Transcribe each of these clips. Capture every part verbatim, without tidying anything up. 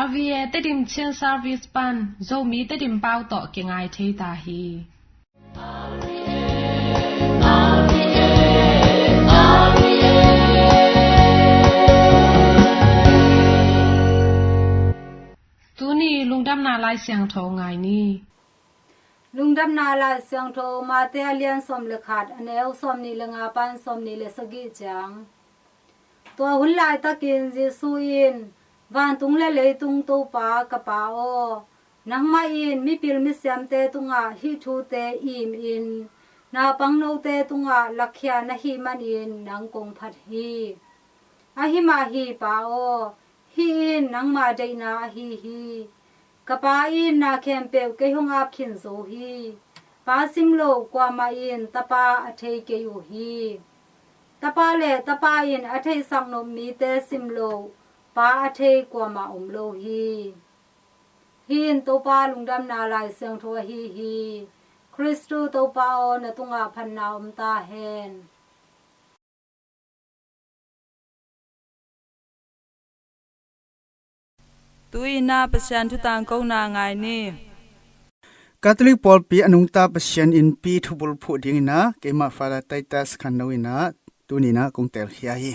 R V A Tedim Chin Service pan Zomi Tedim pau tawh kingai thei ta hi. Tuni lungdamna Lai Siangtho ngai ni. Lungdamna Lai Siangtho Mate a lian sawm le khat, a neu sawm nih le nga pan sawm nih le sagih ciang. Tua hun laitakin Jesu in, "Vantung le leitung Topa ka Pa aw, nangmah in mipil misiamte tungah hih thute imin naupangnote tungah lakkhia na hih manin nang kong phat hi. Ahi mah hi Pa aw, hih in nangma deihna ahi hi. Ka Pa in na khempeuh kei hong ap khin zo hi. Pa sim loh kuamah in Tapa a thei kei uh hi. Tapa le Tapa in a theihsak nop mite sim loh Pa a thei kuamah om lo hi." Hih in Topa lungdamna Lai Siangtho ahi hi. Khristu Topa aw, na tungah phatna om ta hen. Tu-in ah Pasian thu tangkona ngai ni. Catholic pawlpi a nungta Pasian innpi thubul phuh dingin ah keimah Father Titus Khanno in ah tuni-in ah kong telkhia hi.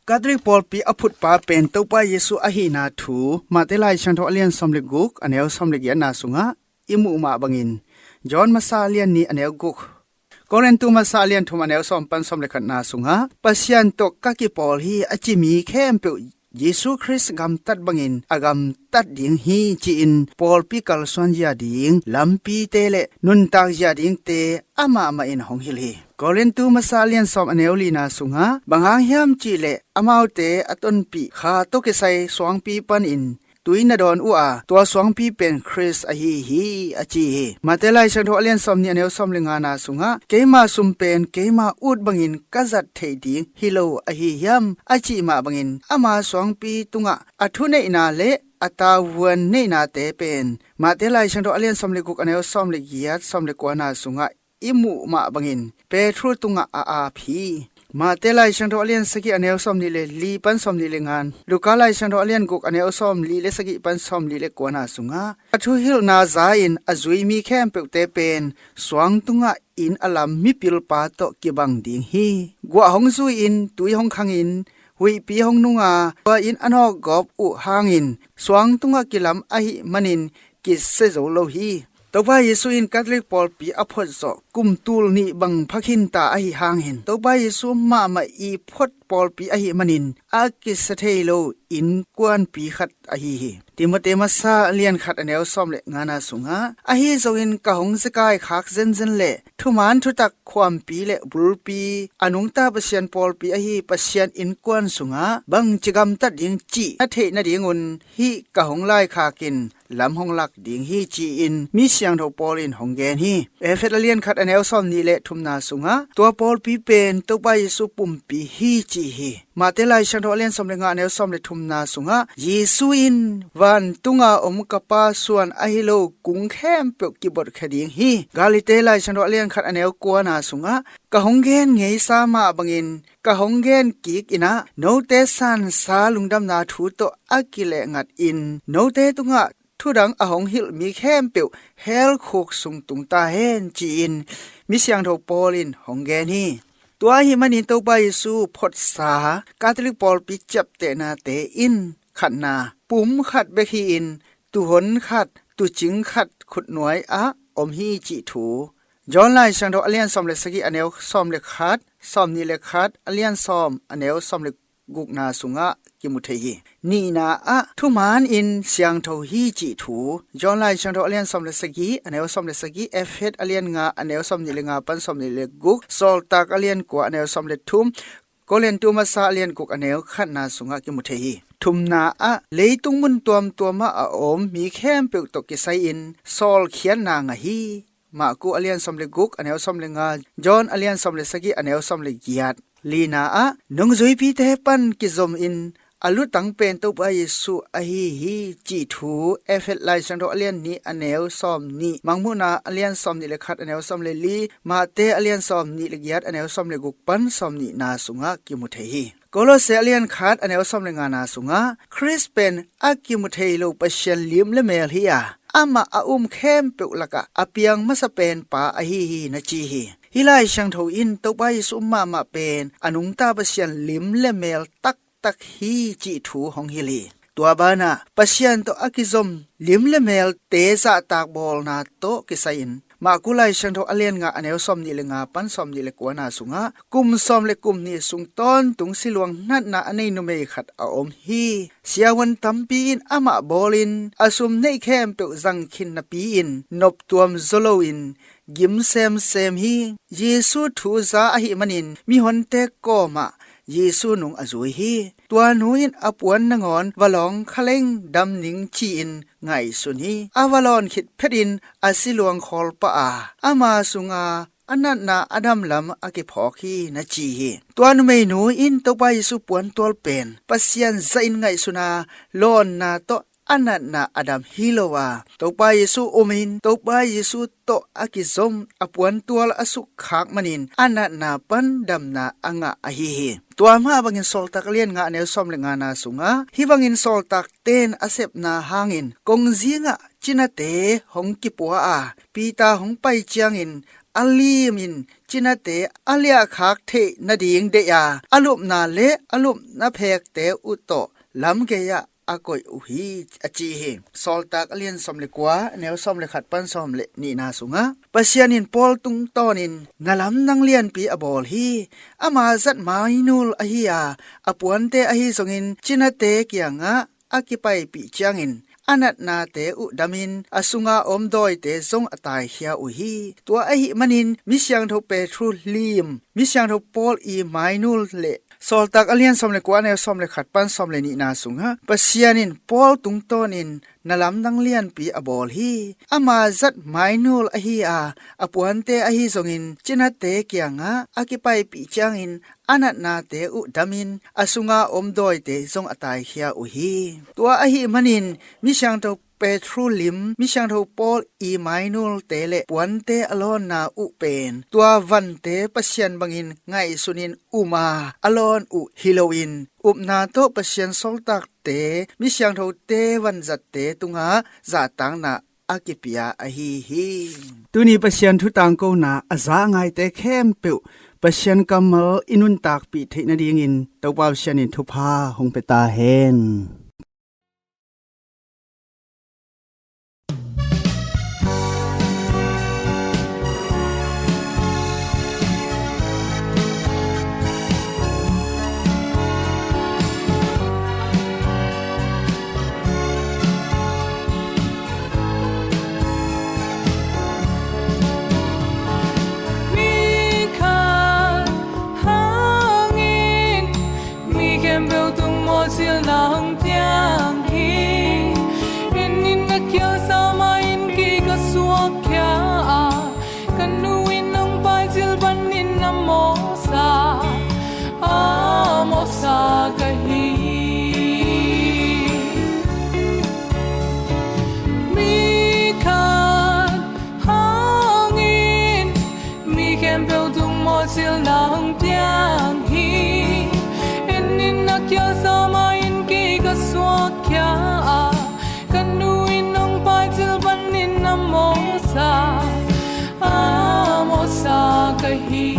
Catholic pawlpi a phutpa pen Topa Jesu ahihna thu Mate Lai Siangtho a lian sawm le guk, a neu sawm le giatna sungah i muh mah bangin, John Masa a lian nih, a neu guk, Korintu Masa a lian thum, a neu sawm pan sawm le khatna sungah, "Pasian tawh ka kipawl hi," a ci mi khempeuh Jesu Khrist gamtat bangin a gamtat ding hi, ci-in pawlpi kalsuan zia ding lampite le nuntak zia dingte amah mah in hong hilh hi. Korintu Masa a lian sawm, a neu lina sungah, "Bang hang hiam cih leh amaute a tonpih kha tawh kisai suangpi panin tui na dawn uh a, tua suangpi pen Khrist ahi hi," a ci hi. Mate Lai Siangtho a lian sawm nih, a neu sawm le ngana sungah, "Keima sum pen keima ut bangin ka zat theih ding hi lo ahi hiam?" a cih mah bangin ama suangpi tungah a thuneihna le a tavuan neihnate pen Mate Lai Siangtho a lian sawm le guk, a neu sawm le giat, sawm le kuana sungah i muh mah bangin Petru tungah a ap hi. Mate Lai Siangtho a lian sagih, a neu sawm nih le li pan sawm nih le nga, Luka Lai Siangtho a lian guk, a neu sawm li le sagih pan sawm li le kuana sungah, a thuhilhna za-in a zui mi khempeuhte pen suang tungah inn a lam mipilpa tawh kibang ding hi. Guah hong zui-in, tui hong khangin, huihpi hong nunga, tua inn a nawkgawp uh hangin suang tungah kilam ahih manin kisia zo lo hi. Topa Jesu in Catholic pawlpi a phot zawh kum tul nih bang pha khin ta ahi hangin, Topa Jesu mahmah i phot pawlpi ahih manin a kisia thei lo innkuanpi khat ahi hi. Timote Masa a lian khat, a neu sawm le ngana sungah, "Ahi zongin ka hong zekai khak zenzen le thuman thutak khuampi le bulpi, a nungta Pasian pawlpi ahi Pasian innkuan sungah bangci gamtat ding cih na theih nadingun hih ka hong laikhak in lam hong lak ding hi," ci-in mi siangtho Paul in hong gen hi. Efesa a lian khat, a neu sawm nih le thumna sungah, "Tua pawlpi pen Topa Jesu pumpi hi," ci hi. Mate Lai Siangtho a lian sawm le nga, a neu sawm le thumna sungah, "Jesu in vantunga om ka Pa suan ahi lo kung khempeuh kibotkhia ding hi." Galate Lai Siangtho a lian khat, a neu kuana sungah, "Ka hong gen ngeisa mah bangin ka hong gen kik in ah, note sansa lungdamna thu tawh a kilehngat in note tungah thudang a hong hilh mi khempeuh hell khuk sung tung ta hen," ci-in mi siangtho Paul in hong gen hi. Tua ahih manin Topa Jesu photsa Catholic pawlpi ciaptehnate in khatna, pum khat bek hi-in, tuuhon khat, tuucing khat khutnuai ah om hi cih thu John Lai Siangtho a lian sawm le sagih, a neu sawm le khat, sawm nih le khat, a lian sawm, a neu sawm le gukna sungah kimu thei hi. Nihna ah thuman in siangtho hi cih thu John Lai Siangtho a lian sawm le sagih, a neu sawm le sagih, Efesa a lian nga, a neu sawm nih le nga pan sawm nih le guk, Sawltak a lian kua, a neu sawm le thum, Korintu Masa a lian guk, a neu khatna sungah kimu thei hi. Thumna ah leitung mun tuamtuam ah a om mi khempeuh tawh kisai-in sawlkhiatna ngah hi. Marku a lian sawm le guk, a neu sawm le nga, John a lian sawm le sagih, a neu sawm le giat. Lina ah nungzuipite pan kizomin a lutang pen Topa Jesu ahi hi cih thu Efesa Lai Siangtho a lian nih, a neu sawm nih, Mangmuhna a lian sawm nih le khat, a neu sawm le li, Mate a lian sawm nih le giat, a neu sawm le guk pan sawm nihna sungah kimu thei hi. Kolose a lian khat a neu sawm le ngana sungah Khrist pen a kimu thei lo Pasian lim le mel hi a, amah a um khempeuh lakah a piang masa pen pa ahi hi na ci hi. Hih Lai Siangtho in Topa Jesu mahmah pen a nungta Pasian lim le mel taktak hi cih thu hong hilh hi. Tua banah Pasian tawh a kizom lim le melte zahtak bawlna tawh kisai-in Marku Lai Siangtho a lian nga a neu sawm nih le nga pan sawm nih le kuana sungah kum sawm le kum nih sung tawntung siluang natna a nei numei khat a om hi. Siavuan tampi in amah bawlin a sum neih khempeuh zang khin napi-in noptuam zaw loin gim semsem hi. Jesu thu za ahih manin mihonte kawmah Jesu nung a zui hi. Tua nu in a puan nangawn va lawng kha leng dam ning ci-in ngaihsun hi. A va lawn khit phetin a siluang khawl pah a, ama sunga a natna a dam lam a kiphawk hi na ci hi. Tua numeinu in Topa Jesu puantual pen Pasian zahin ngaihsun a, lawnna tawh a natna a dam hi lo a, Topa Jesu umin Topa Jesu tawh a kizom a puantual a sukkhak manin a natna pan damna a ngah ahi hi. Tua mah bangin Sawltak a lian nga a neu sawm le ngana sungah hih bangin sawltakte in a sepna hangin kongzingah cinate hong kipua a, Peter hong pai ciangin a limin cinate a liahkhak theih nading deih a, a lupna le a lupna phekte uh tawh lam gei-ah a koih uh hi a ci hi. Sawltak a lian sawm le kua a neu sawm le khat pan sawm le nihna sungah Pasian in Paul tungtawnin na lamdang lianpi a bawl hi. Ama zat mainul ahi a, a puante ahi zongin cinate kiangah a kipaipih ciangin a natnate uh damin a sunga om dawite zong a taikhia uh hi. Tua ahih manin Misiangtho Petru lim, Misiangtho Paul i mainul le Sawltak a lian sawm le kua a neu sawm le khat pan sawm le nihna sungah Pasian in Paul tungtawnin na lamdang lianpi a bawl hi. Ama zat mainul ahi a, a puante ahi zongin cinate kiangah a kipaipih ciangin a natnate uh damin a sunga om dawite zong a taikhia uh hi. Tua ahih manin Misiangtho Petru lim, Misiangtho Paul i mainulte le puante a lawnna uh pen tua vante Pasian bangin ngaihsunin um a, a lawn uh hi loin upna tawh Pasian sawltakte, Misiangthote vanzatte tungah zahtakna a kipia ahi hi. Tuni Pasian thu tangkona a za ngaite khempeuh Pasian kammal i nuntakpih theih nadingin Topa Pasian in thupha hong pia ta hen. Mi khat hangin mi khempeuh tung mawhcilna hong piang hi. En in na kial sa mah in kei ka suakkhia a, ka nu in hong paicil panin a mawhsa, a mawhsa ka hi. Mi khat hangin mi khempeuh tung mawhcilna hong piang hi. En in na kial sa mah in kei ka suakkhia a, ka nu in hong paicil panin a mawhsa, a mawhsa ka hi.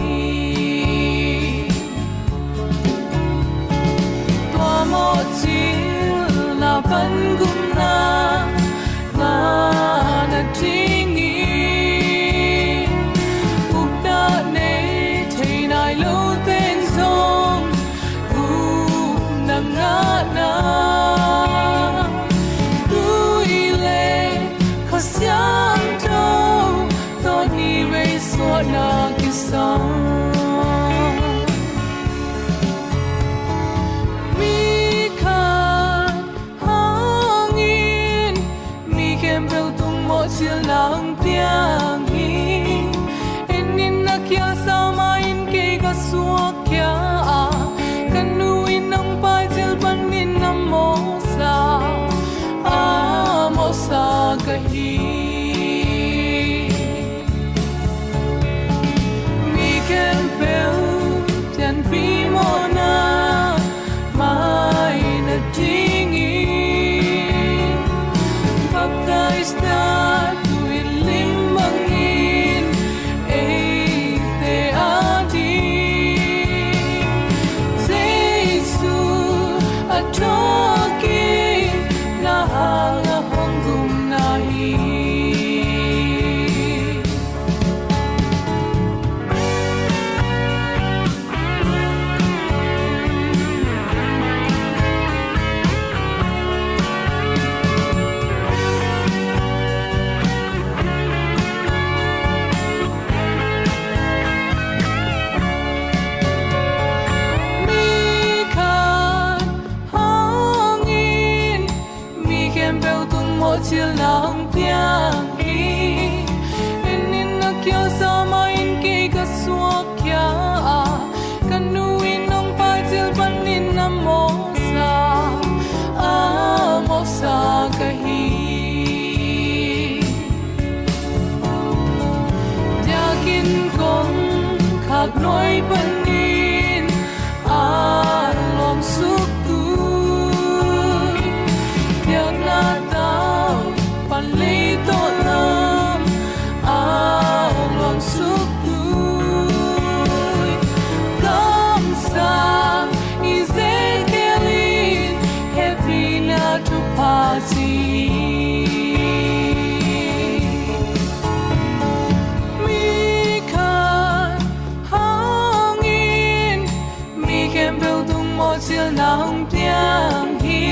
Tua mawhcilna pan gupna ngah nadingin gupna nei thei nai lote in zong gupna ngahna, tui le Kha Siangtho tawh ni vei suahna kisam. Mi khat hangin mi khempeuh tung mawhcilna hong piang hi. En in na kial sa mah in kei ka suakkhia a, ka nu in hong paicil panin a mawhsa, a mawhsa ka hi. Mi khempeuh tianpi mawhna panin a lawng suk tui, biakna tau pan lei tawh lam a lawng suk tui, kamsa Ezekiel in hehpihna thupha ci. Mi khat hangin mi khempeuh tung mawhcilna hong piang hi.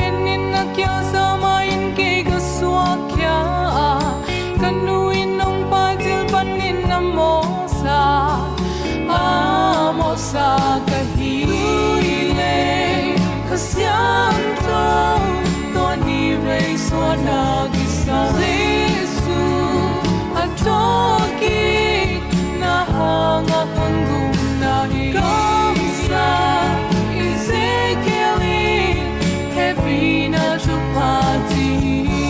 En in, na kiangsa ma-in kei ka suakkhia a, ka nu in hong paicil panin a mawhsa, a mawhsa ka hi. Tui le Kha Siangtho tawh ni vei suahna kisa, Jesu a thawhkikna hangah hong gumna hi. Kamsa Ezekiel in hehpihna thupha ci hi.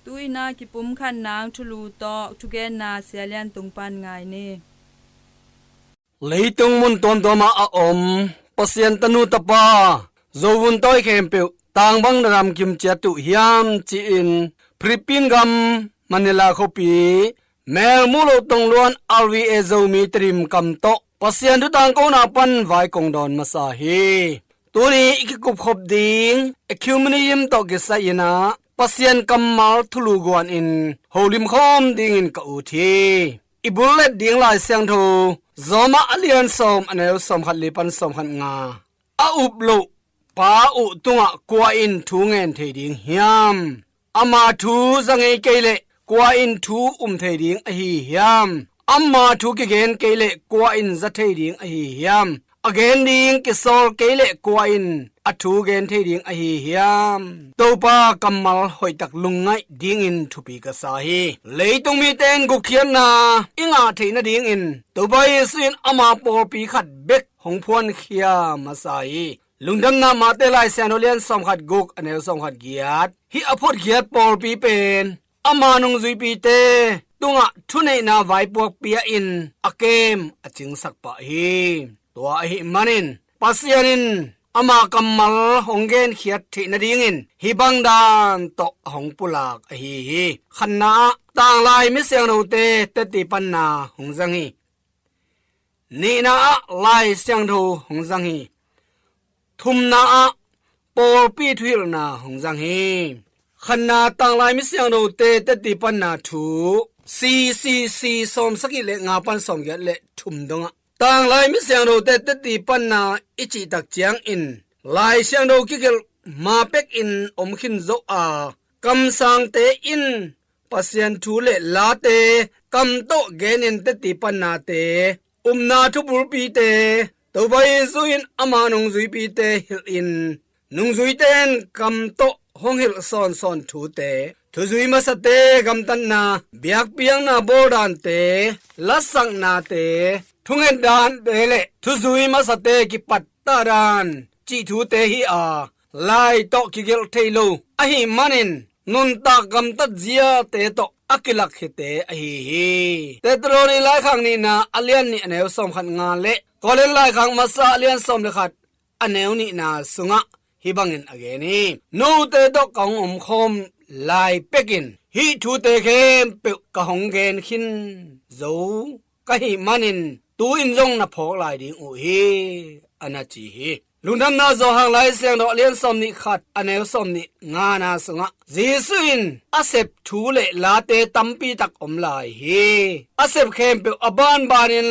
Tu-in a kipumkhat nang thulu tawh thugenna Sia Lian Tung pan ngai ni. Leitung mun tuamtuamah a om Pasian tanu tapa Zovun tawi khempeuh tangbang na dam kim ciat uh hiam, ci-in Philippine gam Manila khuapi Melmuh Lo Tong Luan R V A Zomi Tedim kam tawh Pasian thu tangkona pan vai kong dawn masa hi. Tuni i kikupkhop ding Ecumenism tawh kisai-in ah Pasian kammal thulu guan in holim khawm dingin ka ut hi. I bullet ding Lai Siangtho Rom a lian sawm, a neu sawmkhat li pan sawmkhat nga. A up loh pa uh tungah kua in thu ngen thei ding hiam? Ama thu za ngei kei leh kua in thu um thei ding ahi hiam? Ama thu kigen kei leh kua in za thei ding ahi hiam? A gen ding kisawl kei leh kua in a thu gen thei ding ahi hiam? Topa kammal hoihtak lungngaih dingin thupi ka sa hi. Leitung mite in gupkhiatna i ngah theih nadingin Topa Jesu in ama pawlpi khat bek hong phuankhia masa hi. Lungdamna Mate Lai Siangtho lian sawmkhat guk, a neu sawmkhat giat. Hih a phutgiat pawlpi pen ama nungzuipite tungah thuneihna vaipuak pia-in a kem a cingsak pah hi. Tua ahih manin Pasian in ama kammal hong genkhiat theih nadingin hih bang dan tawh a hong pulak ahi hi. Khatna ah tanglai mi siangthote tetti panna hong zang hi. Nihna ah Lai Siangtho hong zang hi. Thumna ah pawlpi thuhilhna hong zang hi. Khatna tanglai mi siangthote tetti panna thu, C C C sawmsagih le nga pan sawmgiat le thum dongah tanglai mi siangthote tetti panna i cihtak ciangin Lai Siangtho kigelh ma pekin om khin zo a, kamsangte in Pasian thu le late kam tawh genin tetti pannate, upna thubulpite, Topa Jesu in ama nungzuipite hilhin, nungzuite in kam tawh hong hilh sawnsawn thute, thuzui masate gamtatna, biakpiakna bawldante, lasaknate, thungetdante le thuzui masate kipattah dan cih thute hi a, lai tawh kigelh thei lo ahih manin nuntak gamtat ziate tawh a kilakkhite ahi hi. Thessaloni laikhak nihna a lian nih a neu sawmkhat nga le Korin laikhak masa a lian sawm le khat a neu nihna sungah hih bangin a gen hi. Note tawh ka hong omkhawm lai pekin hih thute khempeuh ka hong gen khin zo ka hih manin tu-in zong na phawk lai ding uh hi, a na ci hi. Lungdamna Johan Lai Siangtho a lian sawmnih khat a neu sawmnih ngana sungah Jesu in a sep thu le late tampi tak om lai hi. A sep khempeuh a banbanin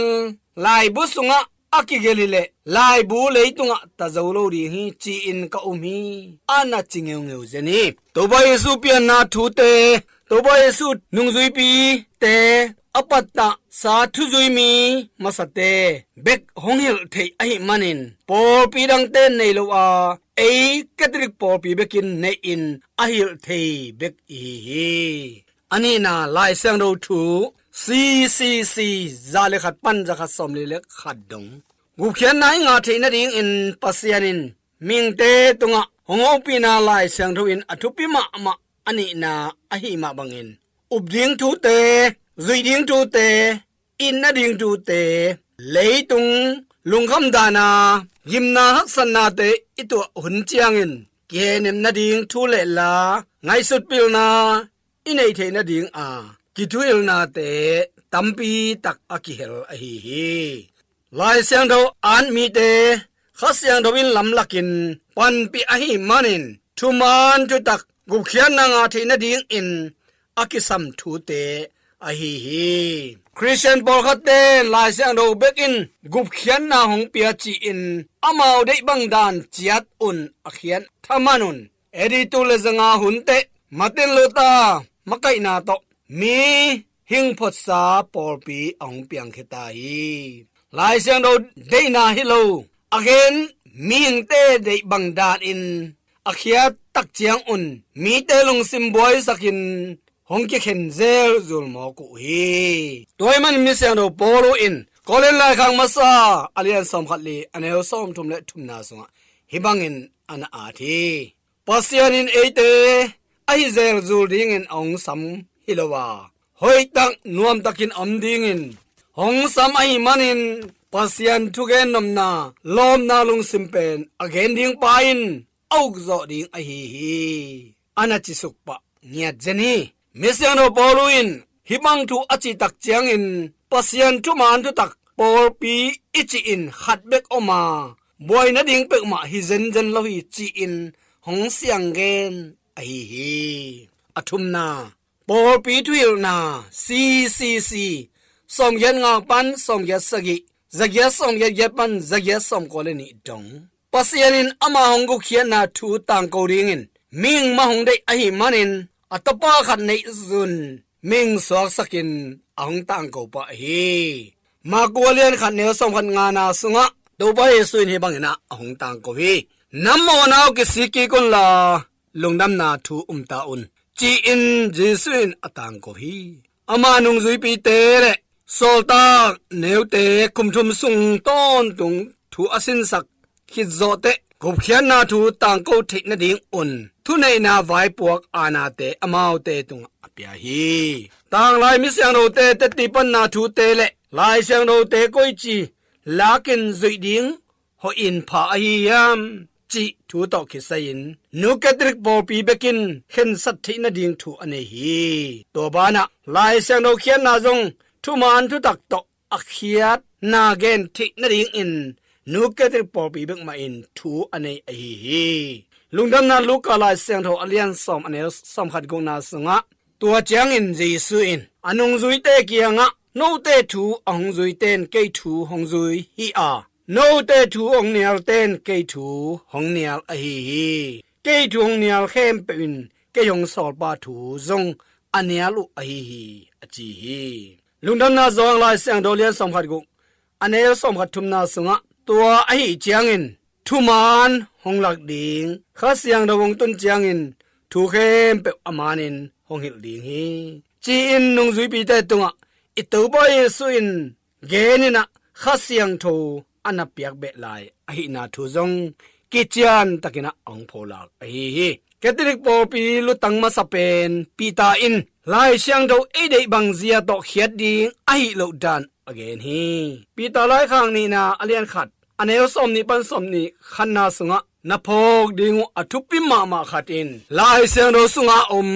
laibu sungah a kigelh hileh laibu leitungah ta zo lo ding hi, ci-in ka um hi, a na ci ngeungeu zen hi. Topa Jesu pianna thute, Topa Jesu nungzuipite a pattah sa thuzui mi masate bek hong hilh theih ahih manin pawlpi dangte nei lo a, ei Catholic pawlpi bekin neihin a hilh thei bek ihi hi. A nihna Lai Siangtho thu, C C C za le khat pan za khat sawmli le khat dong. Gupkhiatna i ngah theih nadingin Pasian in mihingte tungah hong hopihna Lai Siangtho in a thupi mahmah a nihna ahih mah bangin, up ding thute, zuih ding thute, it nading thute, leitung lungkham dahna, gimna haksatnate i tuah hun ciangin kihehnem nading thu le la, ngaihsut pilna i neih theih nadinga kithuhilhnate tampi tak a kihel ahi hi. Lai Siangtho at mite Kha Siangtho in lamlakin panpih ahih manin, thuman thutak gupkhiatna ngah theih nadingin a kisam thute ahi hi. Khristian pawlkhatte Lai Siangtho bekin gupkhiatna hong pia ci-in amau deih bang dan ciat un, a khiat thaman un. A di tul le zanga hun teh Martin Luther makaihna tawh mihing photsa pawlpi a hong piangkhia ta hi. Lai Siangtho deihna hi lo, a gen mihingte deih bang danin a khiat tak ciangun mite lungsim buaisakin hong kikhen zelzul mawk uh hi. Tua ahih manin Misiangtho Paulu in Korin Laikhak Masa a lian sawmkhat li a neu sawmthum le thumna sungah hih bangin a na at hi. Pasian in eite ahi zelzul dingin a hong sam hi lo a, hoihtak nuamtakin om dingin hong sam ahih manin, Pasian thugen nopna lawpna lungsim pen a gen ding pa in a ukzawh ding ahi hi, a na cisuk pah ngiat zen hi. Misiangtho Paulu in hih bang thu a cih tak ciangin, Pasian thuman thutak pawlpi i cih in khat bek om a, buai nading peuhmah hi zenzen lo hi ci-in hong siang gen ahi hi. A thumna, pawlpi thuhilhna, C C C, sawmgiat nga pan sawmgiat sagih, zagiat sawmgiat giat pan zagiat sawmkua le nih dong. Pasian in ama hong gupkhiatna thu tangko dingin mihing mah hong deih ahih manin, a tapa khat neihsun mihing suaksakin a hong tangko pah hi. Marku a lian khat neu sawmkhat ngana sungah Topa Jesu in hih bangin ah a hong tangko hi. Na mawhna uh kisik kik unla, lungdamna thu um ta un, ci-in Jesu in a tangko hi. Ama nungzuipite le sawltak neute kum thum sung tawntung thu a sinsak khit zawh teh, gupkhiatna thu tangko theih nadingun thuneihna vaipuak aanate amaute tungah a pia hi. Tanglai misiangthote tetti panna thute le Lai Siangthote koici lakin zuih ding hawhin pha ahi hiam, cih thu tawh kisai-in New Catholic pawlpi bekin khensat theih nading thu a nei hi. Tua banah Lai Siangtho khiatna zong thuman thutak tawh a khiatna gen theih nadingin New Catholic pawlpi bek mahin thu a nei ahi hi. Lungdamna Luka Lai Siangtho a lian sawm a neu sawmkhat gukna sungah, tua ciangin Jesu in a nungzuite kiangah, note thu a hong zuiten kei thu hong zui hi a, note thu hong nialten kei thu hong nial ahi hi. Kei thu hong nial khempeuh in kei hong sawlpa thu zong a nial uh ahi hi, a ci hi. Lungdamna Johan Lai Siangtho lian sawmkhat guk a neu sawmkhat thumna sungah, tua ahih ciangin thuman hong lak ding, Kha Siangtho hong tun ciangin thu khempeuh a manin hong hilh ding hi, ci-in nungzuipite tungah i Topa Jesu in genin ah Kha Siangtho a na piak beh lai ahihna thu zong kician takin ah a hong pholak ahi hi. Catholic pawlpi lutang masa pen Peter in Lai Siangtho ei deih bang zia tawh khiat ding ahih loh dan a gen hi. Peter Laikhak nihna a lian khat a neu sawmnih pan sawmnih khatna sungah na phawk ding uh a thupi mahmah khat in Lai Siangtho sungah om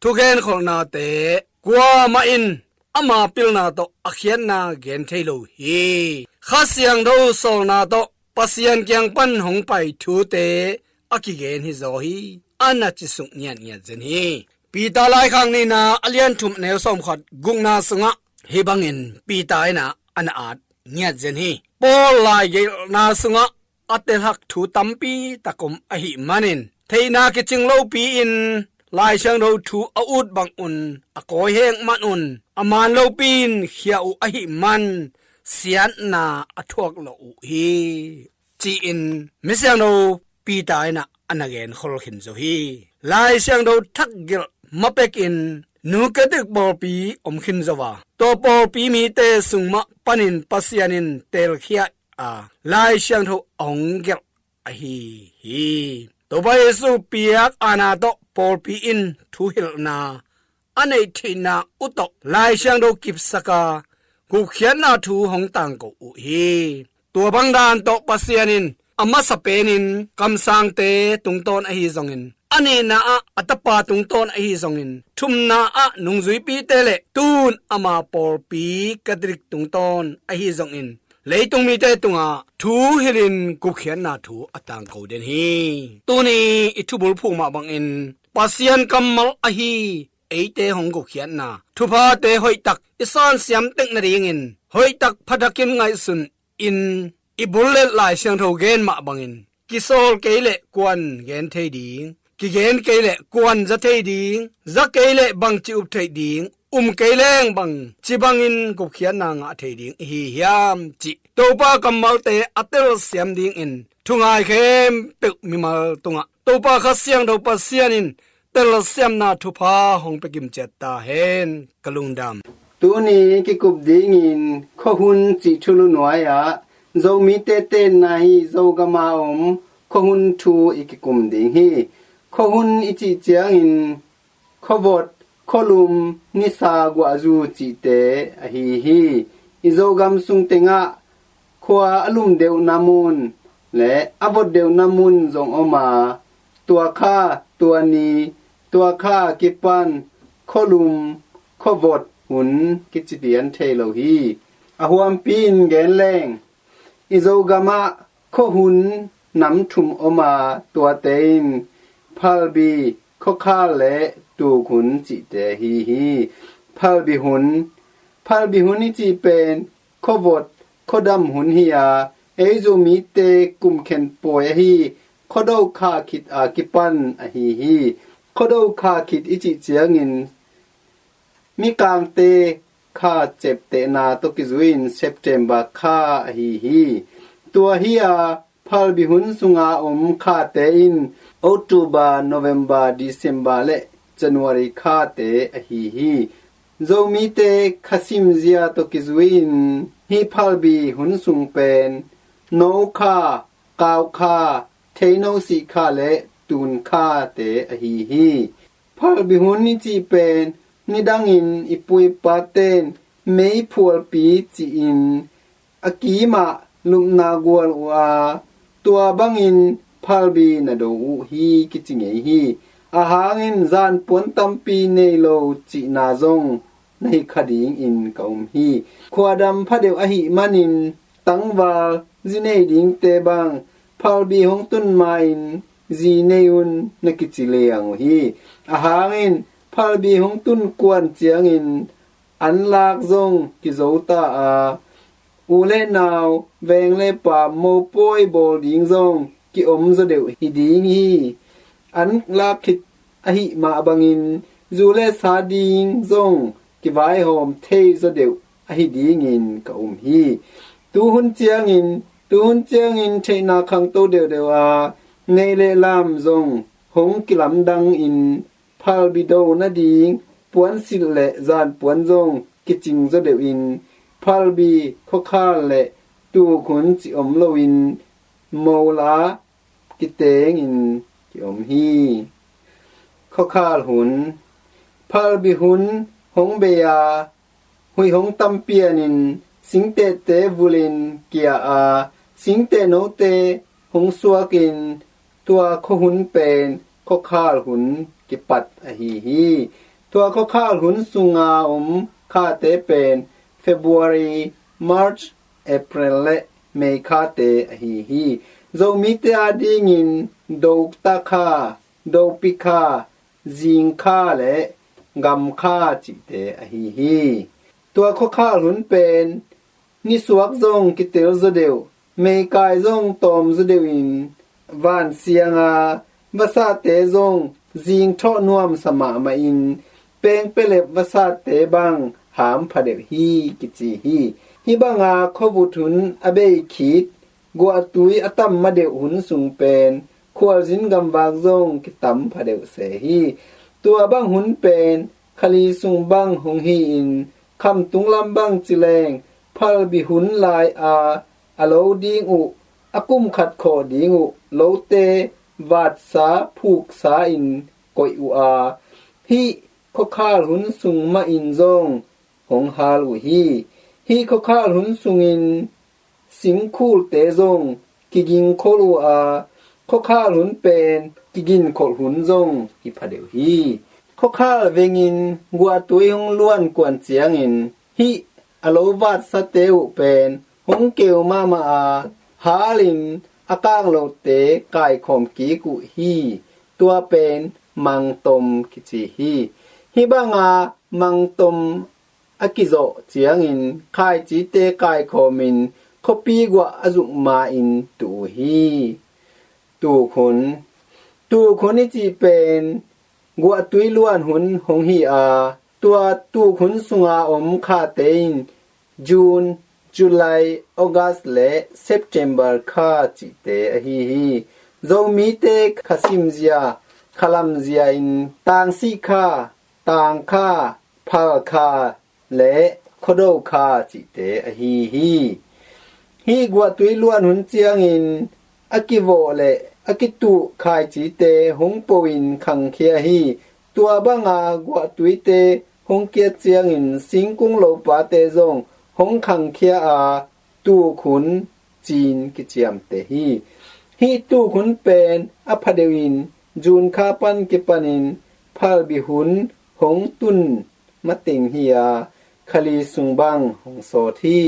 thugenkholhnate kuamah in ama pilna tawh a khiatna gen thei lo hi. Kha Siangtho sawlna tawh Pasian kiang pan hong pai thute a kigen hi zaw hi, a na cisuk ngiatngiat zen hi. Peter Laikhak nihna a lian thum a neu sawmkhat gukna sungah hih bangin Peter in ah a na at ngiat zen hi. Paul laigelhna sungah a telhak thu tampi tak om ahih manin, theihna kicing lopi-in Lai Siangtho thu a ut bangun a kawiheng manun a man lopi-in khia uh ahih man siatna a thuak lo uh hi, ci-in misiangtho Peter in ah a na genkhol khin zo hi. Lai Siangtho thakgelh mapekin New Catholic pawlpi om khin zo a, tua pawlpi mite sung mah panin Pasian in teelkhia a Lai Siangtho a hong gelh ahi hi. Topa Jesu piak aana tawh pawlpi in thuhilhna a neih theihna uh tawh Lai Siangtho kipsaka gupkhiatna thu hong tangko uh hi. Tua bang dan tawh Pasian in a masa penin kamsangte tungtawn ahi zongin, a nihna ah a tapa tungtawn ahi zongin, thumna ah nungzuipite le tun ama pawlpi Catholic tungtawn ahi zongin, leitung mite tungah thu hilhin gupkhiatna thu a tangko den hi. Tuni i thubulphuk mah bangin Pasian kammal ahi eite hong gupkhiatna thuphate hoihtak i sansiam tek nadingin hoihtak phathakin ngaihsun in i bul le Lai Siangtho gen mah bangin kisawl kei le kuan gen thei ding, kigen kei le kuan za thei ding, za kei le bangci up theih ding, um kei leng bangci bangin gupkhiatna ngah thei ding i hi hiam cih Topa kammalte a telsiam dingin thungai khempeuh mimal tungah Topa Kha Siangtho Pasian in telsiamna thupha hong pia kimciat ta hen. Ka lungdam. Tuni kikup dingin khuahun cih thulu nuai-ah Zomite tenna hi Zogama om khuahun thu i kikum ding hi. Khuahun i cih ciangin khuavot, khualum, nisa, guahzu cihte ahi hi. I Zogam sung tengah khua a lum deuhna mun le a vot deuhna mun zong om a, tua kha, tua ni, tua kha kipan khualum, khuavot hun kici pian thei lo hi. A huampi in gen leng, i Zogamah khuahun nam thum om a, tuate in phalbi, khuakhal le tukhun cihte hi hi. Phalbi hun, phalbi hun i cih pen khuavot, khuadam hun hi a, ei Zomite kumkhen pawi ahi khuado kha khit a kipan ahi hi. Khuado kha khit i cih ciangin Mikangte kha ceptehna tawh kizui-in September kha ahi hi. Tua hi a, phalbi hun sunga om khate in October, November, December le January khate ahi hi. Zomite kha simzia tawh kizui-in hih phalbi hun sung pen no kha, kau kha, theino sih kha le tun khate ahi hi. Phalbi hun i cih pen nidangin i pu i paten meiphualpi ci-in a kimah lupna gual uh a, tua bangin phalbi na do uh hi kici ngei hi. Ahang in zanpuan tampi nei lo cihna zong na hi kha dingin ka um hi. Khuadam phadeuh ahih manin tangval zi nei dingte bang phalbi hong tun ma-in zi nei un na kici liang uh hi. Ahang in phalbi hong tun kuan ciangin an lak zong kizo ta a, u le nau, veng le pa mopawi bawl ding zong ki-om zaw deuh hi ding hi. An lak khit ahih mah bangin zu le sa ding zong kivaihawm thei zaw deuh ahi dingin ka um hi. Tuhun ciangin, tuhun ciangin theihna khangto deuhdeuh a, neih le lam zong hong kilamdangin phalbi do nading puansilh le zanpuan zong kicing zaw deuhin phalbi, khuakhal le tukhun ci om loin mola kitengin ki-om hi. Khuakhal hun, phalbi hun hong bei a, huih hong tampianin singtehte vulin kia a, singteh note hong suakin tua khuahun pen khuakhal hun kipat ahi hi. Tua khuakhal hun sunga om khate pen February, March, April le May khate ahi hi. Zomite adingin Dokta kha, Dopi kha, Zing kha le Gam kha cihte ahi hi. Tua khuakhal hun pen nisuak zong kitel zaw deuh, meikai zong tawm zaw deuhin vansianga vasate zong zingthawh nuamsa mahmahin pengpelep vasate bang ham phadeuh hi kici hi. Hih banga khuavut hun a bei khit guahtui a tam madeuh hun sung pen khualzin gamvak zong kitam phadeuh se hi. Tua bang hun pen khali sung bang hong hi-in khamtung lam bang ci leng phalbi hun lai-a a lo ding uh, a kum khat khawh ding uh lote vatsa phuksa in koih uh a, hih khuakhal hun sung mahin zong hong hal uh hi. Hih khuakhal hun sungin singkhulte zong kigingkhol uh a, khuakhal hun pen kiginkholh hun zong hi phadeuh hi. Khuakhal vengin guahtui hong luan kuan ciangin hih a lo vatsate uh pen hong keu mahmah a, halin a kang lote kaikhawm kik uh hi. Tua pen mangtom kici hi. Hih banga mangtom a kizawh ciangin khaicite kaikhawmin khuapi guah a zuk ma-in tu uh hi. Tukhun. Tukhun i cih pen guahtui luan hun hong hi a, tua tukhun sunga om khate in June, July, August le September kha cihte ahi hi. Zomite kha simzia, kha lamzia in tangsih kha, tang kha, phal kha le khuado kha cihte ahi hi. Hih guahtui luan hun ciangin a kivawh le a kituh khaicite hong po-in khangkhia hi. Tua banga guahtuite hong kiat ciangin singkung lopate zong hong khangkhia a, tukhun cin kiciamteh hi. Hih tukhun pen a phadeuh in June kha pan kipanin phalbi hun hong tun mateng hi a, khali sung bang hong sawt hi.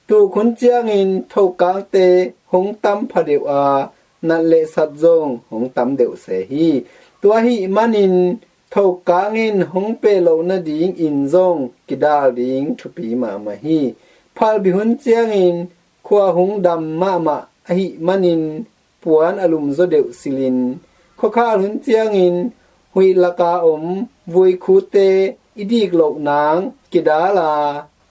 Tukhun ciangin thokangte hong tam phadeuh a, nat le sat zong hong tam deuh se hi. Tua ahih manin thokang in hong peh loh nading inn zong kidal ding thupi mahmah hi. Phalbi hun ciangin khua hong dam mahmah ahih manin puan a lumzaw deuh silhin, khuakhal hun ciangin huih laka om vuikhute i dik loh nang kidal a,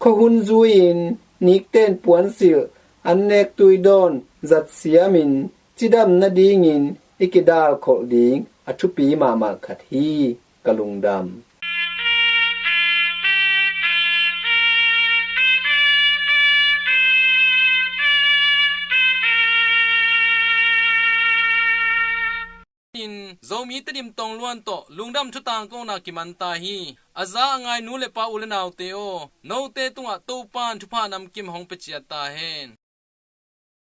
khuahun zui-in nikten puansilh, an nek tui dawn zat siamin cidam nadingin i kidal kholh ding a thupi mahmah khat hi. Ka lungdam. In Zomi Tedim tong luan tawh lungdam thutang kona kiman ta hi. A za a ngai nu le pa u le naute aw, note tungah Topan thupha namkim hong pia ciat ta hen.